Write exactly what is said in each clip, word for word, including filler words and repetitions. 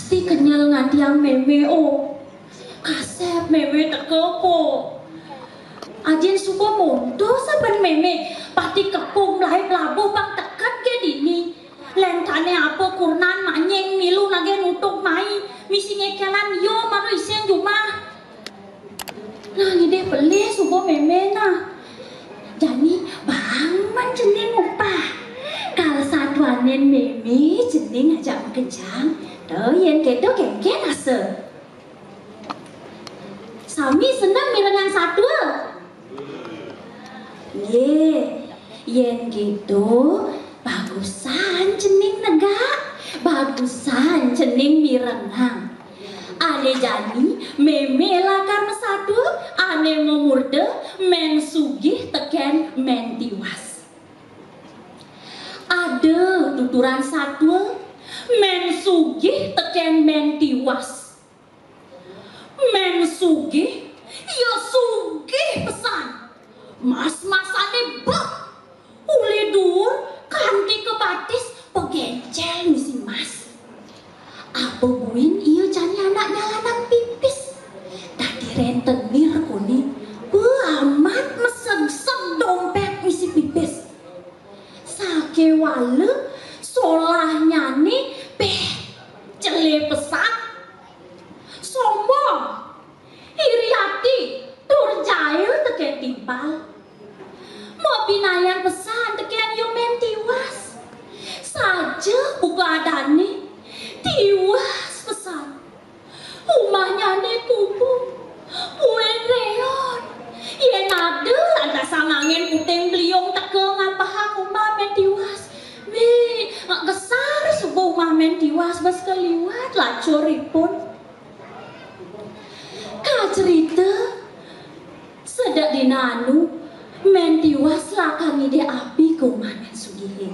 Si kenyel ngantiang mémé, oh. Kasép mémé teka, Po. Ajin suba monto saben mémé, pati kepung laib labuh pang teket ké dini. Lén kané apa kurnan manying milu nagih nutug mai, misi ngekélan ia mara ising jumah. Nah, ngidih pelih suba mémé nah. Jani baang man cening upah. Kal satuanin mémé cening ajak makejang. Tuh, yén kéto kénkén asa. Sami seneng mirengang satua. Nggih, yén kéto, bagusan cening negak, bagusan cening mirengang. Ané jani mémé lakar masatua, ané mamurda Mén Sugih tekén Mén Tiwas. Ada tuturan satua, Mén Sugih tekén Mén Tiwas. Mén Sugih, ia sugih pesan. Mas-masané bek. Uli duur kanti ka batis pagéncél misi mas. Apa buin ia jani anak nyalanan pipis. Dadi réntenir koné, amat masegseg dompét misi pipis. Sakéwala solahnyané béh celé pesan. Sombong, iri ati, tur jail tekén timpal. Mapinayan pesan tekén ia Mén Tiwas. Saja buka adané, tiwas pesan. Umahnyané kubu, buin réon. Yén ada lantas angin puting beliung teka ngapahang umah Mén Tiwas. Wih, gesar suba umah Mén Tiwas, bes kaliwat lacuripun. Kacerita, sedek dina anu, Mén Tiwas lakar ngidih api ka umah Mén Sugihé.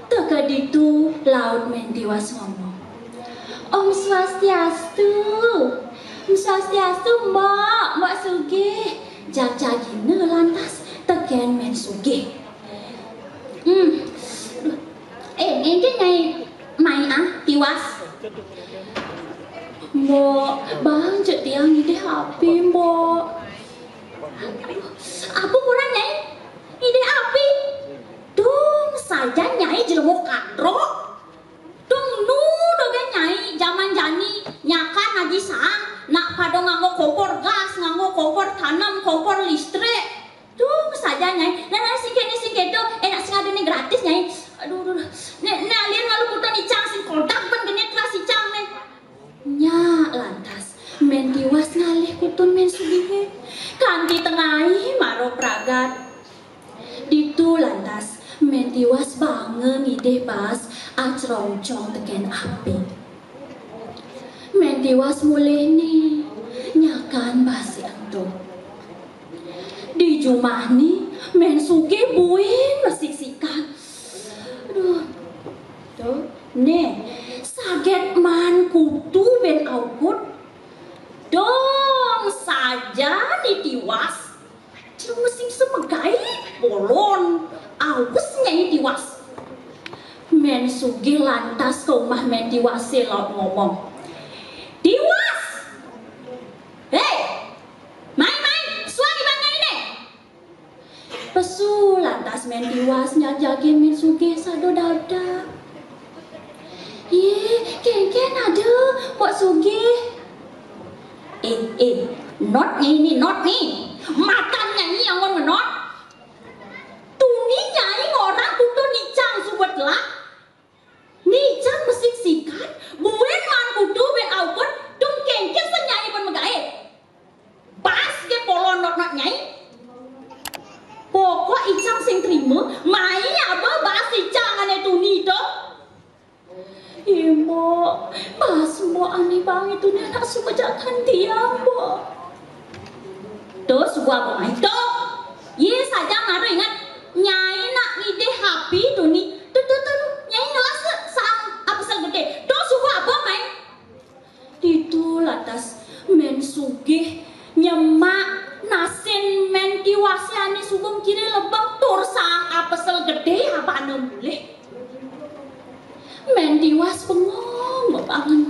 Teka ditu, laut Mén Tiwas ngomong, "Om Swastiastu. Om Swastiastu, Mbok, Mbok Sugih." Jagjagina lantas tekén Mén Sugih. Hmm. Eh, éngkén Nyai mai ah, Tiwas. Mbok, baang ja tiang ngidih api, Mbok. Apa kurang, Nyai? Ngidih api? Dung sajan Nyai jlema kadrok. Dung nu dogén Nyai jaman jani nyakan aji saang, nak pada nganggo kompor gas, nganggo kompor tanem, kompor listrik. Dung sajan, Nyai. Nah, nah, sing kéné, sing kéto. Eh, nak sing ada né gratis, Nyai. Aduh, aduh, aduh. Né, né, alih malu kutu icang sing kodak ban genit kelas icang né. Nya lantas, Mén Tiwas ngalih kutun Mén Sugihé. Kanti tengai mara pragat. Ditu lantas, Mén Tiwas banga ngidih baas acrongcong tekén api. Mén Tiwas mulihné nyakan baasé ento. Di jumahné, Mén Sugih buin masiksikan. Aduh. Tuh, né, saget maan kutu buin aukud. Dung sajan Tiwas. Cuma sing semegai bolon. Aus Nyai Tiwas. Mén Sugih lantas ka umah Mén Tiwasé laut ngomong, "Tiwas! Héi! Mai, mai, suang iban Nyainé!" Pesu lantas Mén Tiwas nyajagin Mén Sugih sada dabdab. "Yé, kénkén ada, Mbok Sugih." "Eh, eh, not Nyai né, not né. Matan Nyai anggon ngenot. Tuni Nyai ngorang kutun icang suba telah. Né icang masiksikan, buin maan kutu buin aukud, dung kénkén sen Nyai ban magaé. Baas ké polon not-not Nyai. Pokok icang sing trima, mai aba baas icang ané tuni to." "Yé, Mbok, baas Mbok ané baang ituné nak suba jakan tiang, Mbok." "To, suba aba mai to. Yé, sajan mara inget, Nyai nak ngidih api tuni. To, to, to, to. Nyai ngelas saang apesel gedé. To, suba aba mai." Ditu lantas Mén Sugih nyemak nasin Mén Tiwasé ané suba makiré lebeng tur saang apesel gedé abana mulih. Mén Tiwas bengong bebangen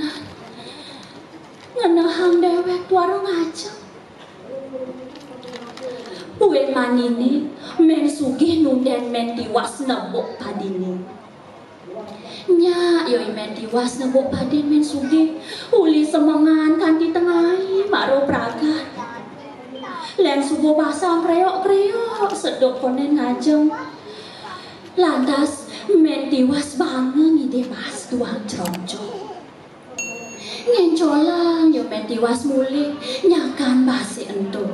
Warung aja. Buin maniné, Mén Sugih nundén Mén Tiwas nebuk padiné. Nyak, ya I Mén Tiwas nebuk padin Mén Sugih, uli semengan kanti tengahé mara pragat. Lén suba basang kréok-kréok, seduk kondén ngajeng. Lantas Mén Tiwas banga ngidih baas duang crongcong. Ngéncolang ya Mén Tiwas mulih nyakan baasé ento.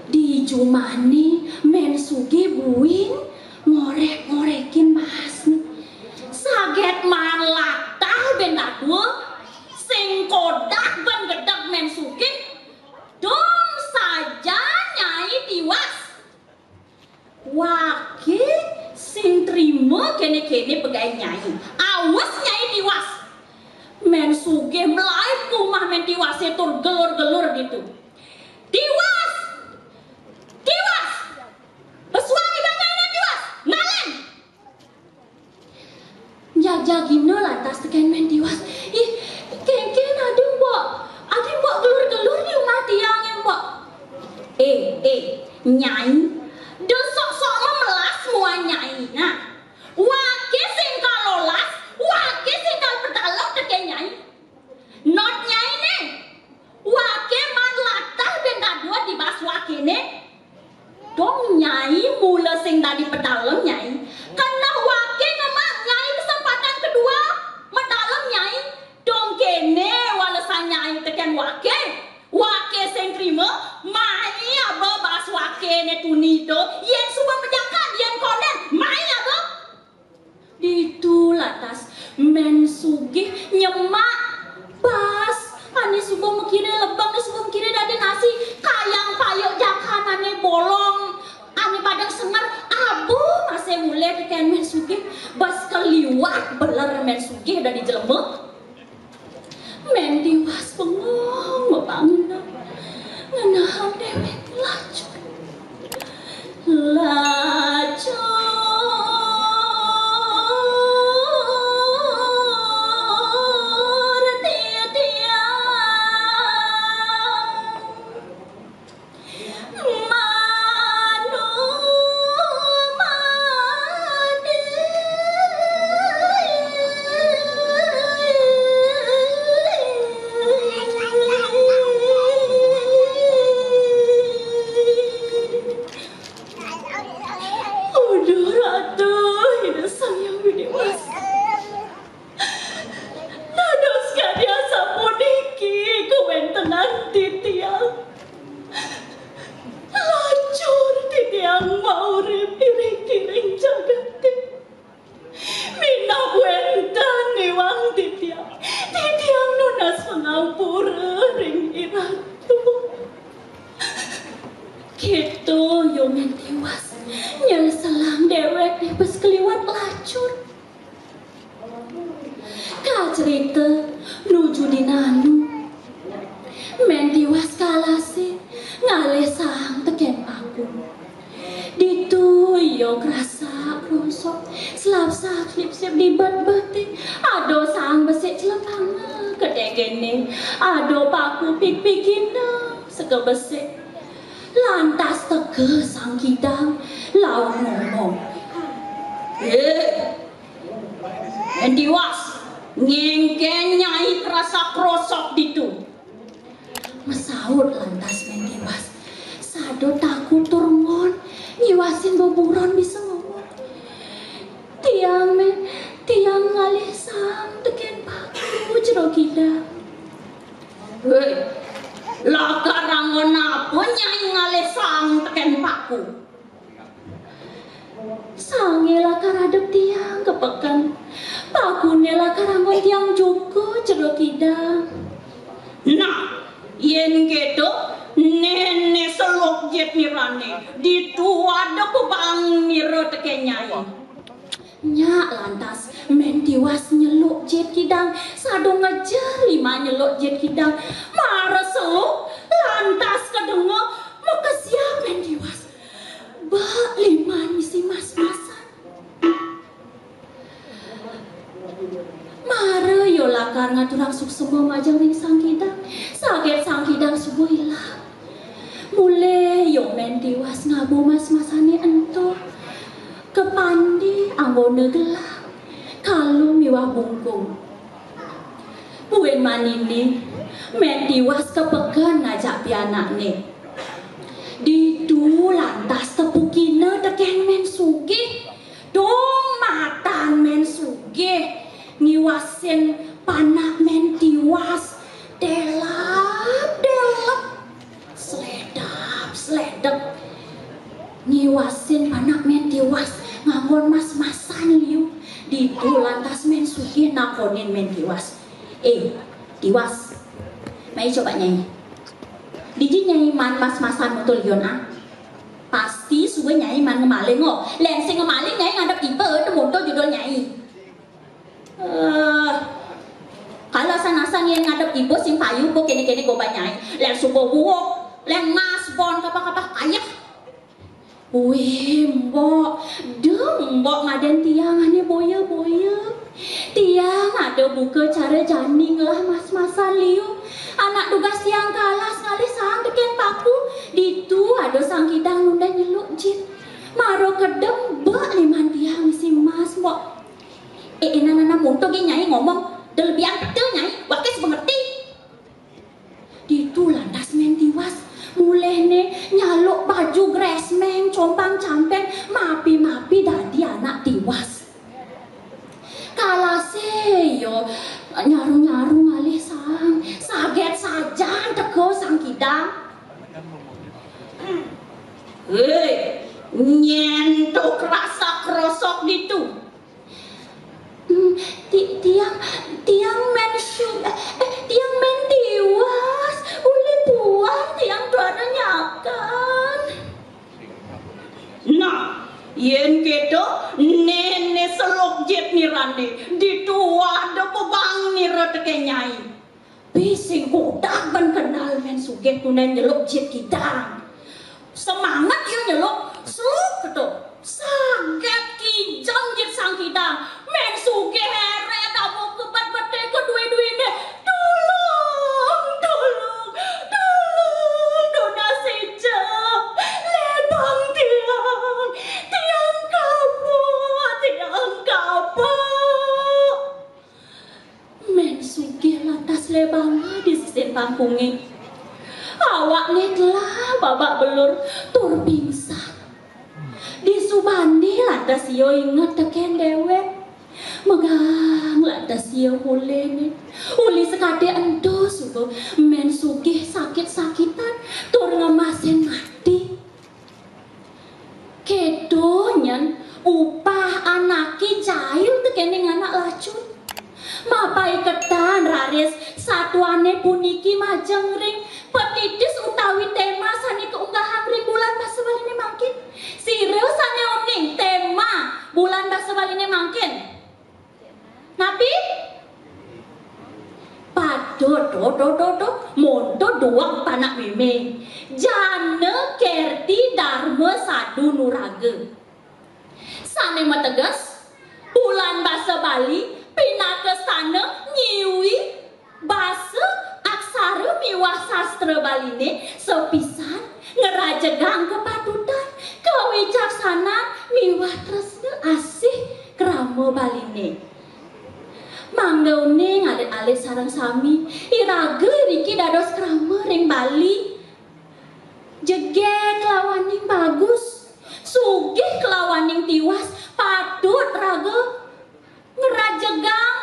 Di jumahné Mén Sugih buin ngorék-ngorékin baasné. Saget maan latah buin dadua, sing kodak buin gedeg Mén Sugih, dong sajan Nyai Tiwas. Waké sing trima kéné-kéné pegaé Nyai. Awas Nyai Tiwas. Mén Sugih mlaib ka umah Mén Tiwasé tur gelur-gelur ditu. Tiwas! Tiwas! Pesuang iban Nyainé Tiwas! Ngalén! Jagjagina lantas tekén Mén Tiwas. "Ih, kénkén adi Mbok. Adi Mbok gelur-gelur di umah tiangé, Mbok." "Eh, eh, Nyai, da sok-sok memelas muan Nyai. Nah, waké sing kal olas, waké sing kal pedalem tekén Nyai. Not Nyai né. Waké maan latah buin dadua di baas wakéné. Dong Nyai mula sing dadi pedalem Nyai. Keneh waké ngemang Nyai kesempatan kedua medalem Nyai. Dong kéné walesan Nyai tekén waké. Waké sing trima, mai aba baas wakéné tuni to. Yén suba majakan, yén kondén, mai aba." Ditu lantas Mén Sugih nyemak baas ané suba makiré lebeng, ané suba makiré dadi nasi, kayang payuk jakanané bolong, ané padeng senger, aba masih mulih tekén Mén Sugih, bes kaliwat beler Mén Sugih dadi jelema. Mén Tiwas bengong mapanguna, ngenehang déwék lacur. Lacur titiang manu mati. Aduh, Ratu, Ida Sang Hyang Widhi Wasa. Dados kadi asapuniki kawéntenan titiang. Lacur titiang maurip iriki ring jagaté. Minab wénten iwang titiang, titiang nunas pangampura ring Iratu. Kéto ya Mén Tiwas, nyeleselang déwék bes kaliwat lacur. Kacerita nuju dina anu, Mén Tiwas ka alasé ngalih saang tekén paku. Ditu ia krasak krosok, slapsak slipsip di bet-beté, ada saang besik celepanga ka déngéné, ada paku pigpigina seka besik. Lantas teka Sang Kidang, laut ngomong, "Eh, Mén Tiwas, ngéngkén Nyai krasak krosok ditu?" Masaut lantas Mén Tiwas, sada takut tur enggon, ngiwasin beburon bisa ngomong. "Tiang, Mén, tiang ngalih saang tekén paku, Jero Kidang." "Héi, lakar anggon apa Nyai ngalih saang tekén paku?" "Saangé lakar adep tiang ka peken. Pakuné lakar anggon tiang juga, Jero Kidang." "Nah, yén kéto, néné seluk jit nirané. Ditu ada pabaang nira tekén Nyai." Nyak lantas Mén Tiwas nyeluk jit kidang, sada ngejer liman nyeluk jit kidang. Mara seluk, lantas kadenga makesiab Mén Tiwas. Bek liman misi mas-masan. Mara ia lakar ngaturang suksema majeng ring Sang Kidang, saget Sang Kidang suba ilang. Mulih ya Mén Tiwas ngaba mas-masané ento. Kapandi anggona gelang, kalung miwah bungkung. Buin maniné, Mén Tiwas kapeken ngajak pianakné. Ditu lantas tepukina tekén Mén Sugih. Dong matan Mén Sugih ngiwasin panak Mén Tiwas. Delep, delep. Sledap, sledep. Ngiwasin panak Mén Tiwas nganggon mas-masan liu. Ditu lantas Mén Sugih nakonin Mén Tiwas. "Eh, Tiwas. Mai coba nyai. Dija nyai maan mas-masan monto liun, ah? Pasti suba nyai maan ngemaling, oh. Lén sing ngemaling nyai ngadep iba, to monto judul nyai." "Eh, kala asan-asan nyai ngadep iba sing payu ba kéné-kéné goban nyai. Lén suba buuk, lén ngas bon kapah-kapah kayeh." "Wih, Mbok, deng Mbok ngadén tiang ané boya-boya. Tiang ada buka cara jani ngelah mas-masan liu. Anak dugas tiang kalas ngalih saang tekén paku. Ditu ada Sang Kidang nundén nyeluk jit. Mara kedem bek liman tiang misi mas, Mbok." "Eh, eh, nah, nah, nah, monto gén nyai ngomong, da lebihan peta nyai, waké suba ngerti." Ditu lantas Mén Tiwas mulihné nyaluk baju gresmeng, compang-campeng, mapi-mapi dadi anak tiwas. Kalasé ya nyarung-nyarung ngalih saang, saget sajan teka Sang Kidang. "Héi, nyén to krasak-krosok ditu?" "Hmm, ti-, tiang, tiang Mén Su-, eh, eh, tiang Mén Tiwas, uli puan tiang tuara nyakan." "Nah, yén kéto, néné seluk jit nirané, ditu ada bebang nira tekén nyai." Bisi kodak ban kenal Mén Sugih tunden nyeluk jit kidang. Semangat ia nyeluk, seluk kéto. Saget kijem jit Sang Kidang. Mén Sugih heret abuh kebet-beté kedui-duiné. "Tulung, tulung, tulung, nunas ija. Lebang tiang. Tiang kapok, tiang kapok." Mén Sugih lantas lebanga di sisin pangkungé. Awakné telah babak belur tur pingsan. Disubané lantas ia inget tekén déwék. Megang lantas ia mulihné. Uli sakadi ento suba Mén Sugih sakit-sakitan tur ngemasin mati. Kéto nyén upah anaké jail tekéning anak lacur. Mapaiketan raris satuané puniki majeng ring patitis utawi téma sané kaunggahang ring bulan basa Baliné mangkin. Sira sané uning téma bulan basa Baliné mangkin. Napi? Patut, to, to, to, to. Monto duweg panak mémé. Jana Kerti Darma Sadu Nuraga. Sané mateges, bulan basa Bali pinaka stana nyiwi basa, aksara miwah sastra Baliné sapisan ngerajegang kapatutan, kawicaksanan miwah tresna asih krama Baliné. Mangda uning alit-alit sareng sami, iraga iriki dados krama ring Bali. Jegég kelawaning bagus, sugih kelawaning tiwas, patut raga ngerajegang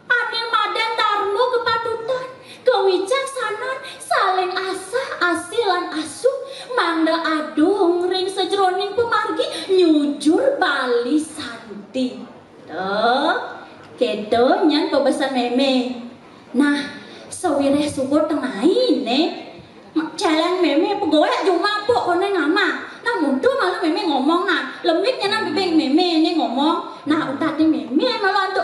ané madén darma kapatutan, kawicaksanan, saling asah asih lan asuh, mangda adung ring sajeroning pamargi nyujur Bali Santi. Tuh, kéto nyén pabesen mémé. Nah, sawiréh suba tengainé, ma-, céléng mémé pagawé jumah pok koné ngamah. Nah, muntung malu mémé ngomong nah. Lemit nyenan bibing mémé né ngomong. Nah, utat né mémé malu